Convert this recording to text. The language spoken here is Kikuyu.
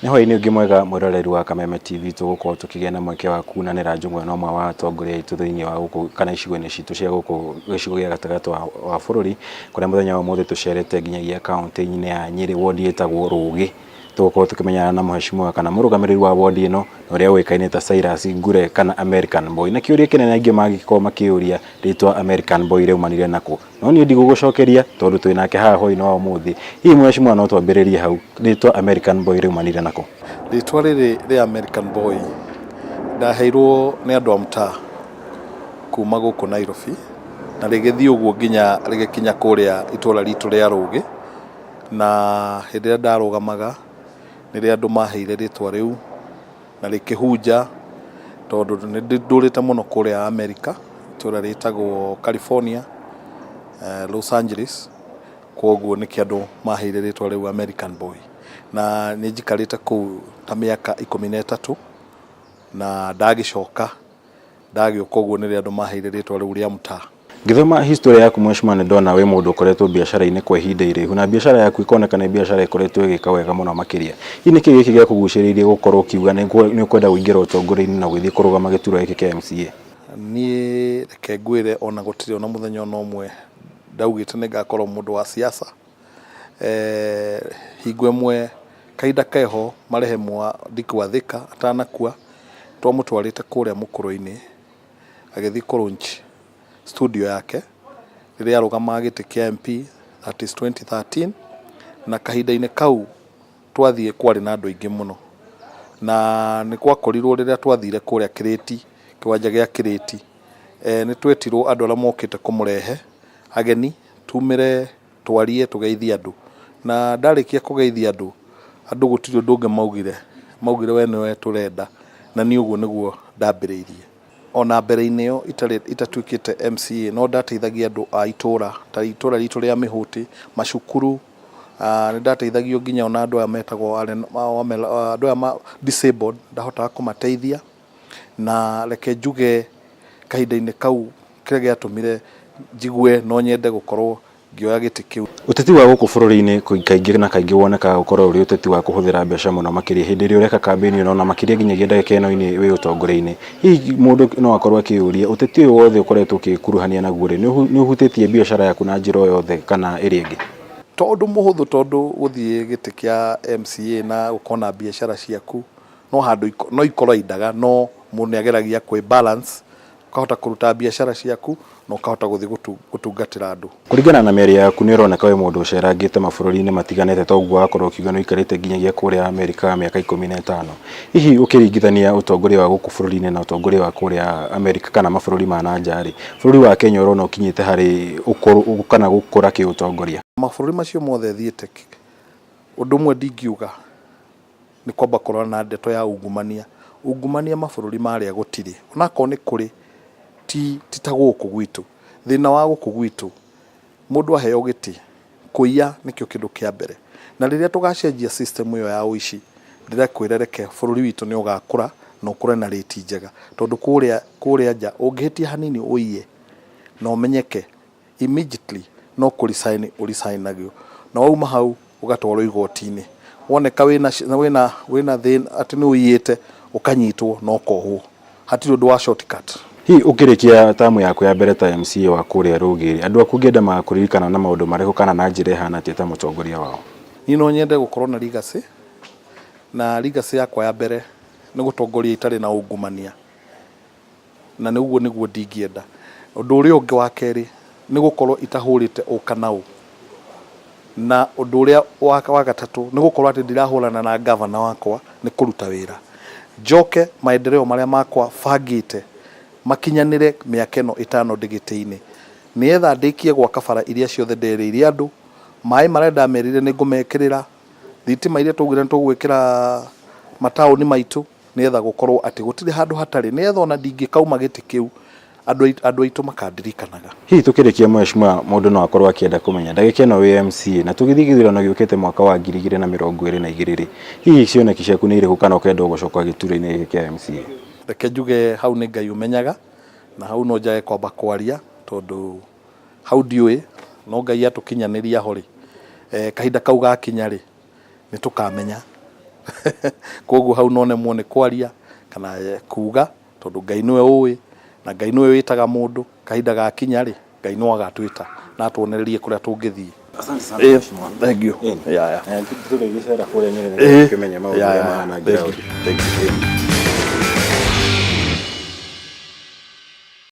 Nĩ hwaĩ-inĩ ũngĩ mwega mwĩroreri wa Kameme TV, tũgũkorwo tũkĩgĩa na mweke wa kunanĩra njũng'wa na ũmwe wa atongoria aitũ thĩinĩ wa gũkũ kana icigo-inĩ citũ cia gũkũ gĩcigo gĩa gatagatĩ wa bũrũri, kũrĩa mũthenya wa ũmũthĩ tũcerete nginyagia kaũntĩ-inĩ ya Nyĩrĩ wodi ĩtagwo Rũgĩ. Tũgũkorwo tũkĩmenyana na mũheshimiwa kana mũrũgamĩrĩri wa wodi ĩno na ũrĩa ũĩkaine ta Cyrus Ngure kana American Boy. Na kĩũria kĩnene aingĩ mangĩkorwo makĩũria, rĩtwa American Boy rĩaumanire nakũ? No niĩ ndigũgũcokeria tondũ twĩ nake haha hwaĩ-inĩ wa ũmũthĩ. Hihi mheshimiwa no twambĩrĩrie hau, rĩtwa American Boy rĩaumanire nakũ? Rĩtwa rĩrĩ rĩa American Boy ndaheirwo nĩ andũ a mtaa kuma gũkũ Nairobi na rĩgĩthiĩ ũguo nginya rĩgĩkinya kũrĩa itũra ritũ rĩa Rũgĩ, na hĩndĩ ĩrĩa ndarũgamaga nĩrĩo andũ maheire rĩtwa rĩu na rĩkĩhunja tondũ nĩ ndũrĩte mũno kũrĩa Amerika, itũra rĩtagwo California, Los Angeles, kwoguo nĩkĩo andũ maheire rĩtwa rĩu American Boy. Na nĩ njikarĩte kũu ta mĩaka 13 na ndagĩcoka ndagĩũka ũguo nĩrĩo andũ maheire rĩtwa rĩu rĩa mtaa. Ngĩthoma history yaku mheshimiwa nĩ ndona wĩ mũndũ ũkoretwo biacara-inĩ kwa ihinda iraihu na biacara yaku ĩkoneka nĩ biacara ĩkoretwo ĩgĩka wega mũno makĩria. Hihi nĩkĩ gĩkĩ gĩakũgucĩrĩirie gũkorwo ũkiuga nĩ ũkwenda kũingĩra ũtongoria-inĩ na gũgĩthiĩ kũrũgama gĩturwa gĩkĩ kĩa MCA? Niĩ reke ngwĩre ona gũtirĩ ona mũthenya ona ũmwe ndaugĩte nĩ ngakorwo mũndũ wa siasa. Hingo ĩmwe kahinda keho marehemu Dick Wathika atanakua, twamũtwarĩte kũrĩa mũkũrwe-inĩ agĩthiĩ kũ launch studio yake rĩrĩa arũgamaga gĩtĩ kĩa MP, that is 2013, na kahinda-inĩ kau twathiĩ kwarĩ na andũ aingĩ mũno, na nĩ gwakorirwo rĩrĩa twathire kũrĩa Kĩrĩti, kĩwanja gĩa Kĩrĩti, nĩ twetirwo andũ arĩa mokĩte kũmũrehe ageni, tumĩre twarie tũgeithie andũ, na ndarĩkia kũgeithia andũ, andũ gũtirĩ ũndũ ũngĩ maugire, maugire we nĩwe tũrenda, na niĩ ũguo nĩguo ndambĩrĩirie. Ona mbere-inĩ ĩyo itarĩ itatuĩkĩte MCA no ndateithagia andũ a itũra, ta itũra ritũ rĩa Mĩhũtĩ, macukuru, nĩ ndateithagio nginya ona andũ aya metagwo andũ aya ma disabled, ndahotaga kũmateithia, na reke njuge kahinda-inĩ kau kĩrĩa gĩatũmire njigue no nyende gũkorwo ngĩoya gĩtĩ kĩu. Ũteti wa gũkũ bũrũri-inĩ kaingĩ na kaingĩ wonekaga gũkorwo ũrĩ ũteti wa kũhũthĩra mbeca mũno makĩria hĩndĩ ĩrĩa ũreka kambĩini ona makĩria nginyagia ndagĩka ĩno wĩ ũtongoria-inĩ. Hihi mũndũ no akorwo akĩyũria ũteti ũyũ wothe ũkoretwo ũgĩkuruhania naguo rĩ, nĩ ũhutĩtie biacara yaku na njĩra o yothe kana ĩrĩa ĩngĩ? To ũndũ mũhũthũ tondũ gũthiĩ gĩtĩ kĩa MCA na gũkorwo na biacara ciaku no handũ no ikorwo no mũndũ nĩ ageragia kwĩ balance, ũkahota kũruta biacara ciaku na ũkahota gũthiĩ gũtungatĩra andũ. Kũringana na mĩario yaku nĩ ũroneka wĩ mũndũ ũcerangĩte mabũrũri-inĩ matiganĩte toguo wakorwo ũkiuga nĩ ũikarĩte nginyagia kũrĩa Amerika mĩaka 15. Hihi ũkĩringithania ũtongoria wa gũkũ bũrũri-inĩ na ũtongoria wa kũrĩa Amerika kana mabũrũri ma na nja rĩ, bũrũri wa Kenya ũrona ũkinyĩte harĩ ũkũrũ kana gũkũra kĩũtongoria? Mabũrũri macio mothe thiĩte, ũndũ ũmwe ndingiuga nĩ kwamba kũrora na ndeto ya ungumania. Ungumania mabũrũri marĩa gũtirĩ, onakorwo nĩ kũrĩ ti ta gũkũ gwitũ. Thĩna wa gũkũ gwitũ, mũndũ aheo gĩtĩ, kũiya nĩkĩo kĩndũ kĩa mbere. Na rĩrĩa tũgacenjia system ĩyo ya ũici, ndĩrakwĩra reke bũrũri witũ nĩ ũgakũra na ũkũre na rate njega. Tondũ kũrĩa kũrĩa nja ũngĩhĩtia hanini ũiye na ũmenyeke, immediately no kũ resign ũ resign agio. Na wauma hau ũgatwarwo igoti-inĩ. Woneka wĩna wĩna wĩna thĩna atĩ nĩ ũiyĩte ũkanyitwo na ũkohwo. Hatirĩ ũndũ wa shortcut. Hihi ũkĩrĩkia tamu yaku ya mbere ta MCA wa kũrĩa Rũgĩ rĩ, andũ aku ũngĩenda magakũririkana na maũndũ marĩkũ kana na njĩra ĩhana atĩa ta mũtongoria wao? Niĩ no nyende gũkorwo na legacy, na legacy yakwa ya mbere nĩ gũtongoria itarĩ na ungumania. Na nĩ ũguo nĩguo ndingĩenda. Ũndũ ũrĩa ũngĩ wa kerĩ nĩ gũkorwo itahũrĩte ũ kana ũ. Na ũndũ ũrĩa wa gatatũ nĩ gũkorwo atĩ ndirahũrana na ngavana wakwa nĩ kũruta wĩra. Njoke maendeleo marĩa makwa bangĩte makinyanĩre mĩaka ĩno ĩtano ndĩ gĩtĩ-inĩ. Nĩgetha ndĩkie gwaka bara iria ciothe nderĩire andũ, maĩ marĩa ndamerĩire nĩ ngũmekĩrĩra, thitima iria twaugire nĩ tũgwĩkĩra mataũni maitũ. Nĩgetha gũkorwo atĩ gũtirĩ handũ hatarĩ, nĩgetha ona ndingĩkauma gĩtĩ kĩu, andũ aitũ makandirikanaga. Hihi tũkĩrĩkia mheshimiwa, mũndũ no akorwo akĩenda kũmenya, ndagĩka ĩno wĩ MCA, na tũgĩthiĩ gĩthurano gĩũkĩte mwaka wa 2022 rĩ, hihi cioneki ciaku nĩ irĩkũ kana ũkenda gũcoka gĩturwa-inĩ gĩkĩ kĩa MCA? Reke njuge hau nĩ Ngai ũmenyaga, na hau no njage kwamba kwaria tondũ hau ndiũĩ, no Ngai atũkinyanĩria ho rĩ, kahinda kau gakinya rĩ, nĩ tũkamenya. Koguo hau no nemwo nĩ kwaria kana kuga tondũ Ngai nĩwe ũĩ na Ngai nĩwe wĩtaga mũndũ. Kahinda gakinya rĩ, Ngai no agatwĩta na atuonererie kũrĩa tũngĩthiĩ. Asante sana Eh, mheshimiwa. Thank you. Ĩni. Yeah. Tũgĩgĩcera kũrĩa Nyĩrĩ Eh, nĩgetha tũkĩmenye maũndũ yeah, ũrĩa yeah. mahana Thank you. ground. Thank you.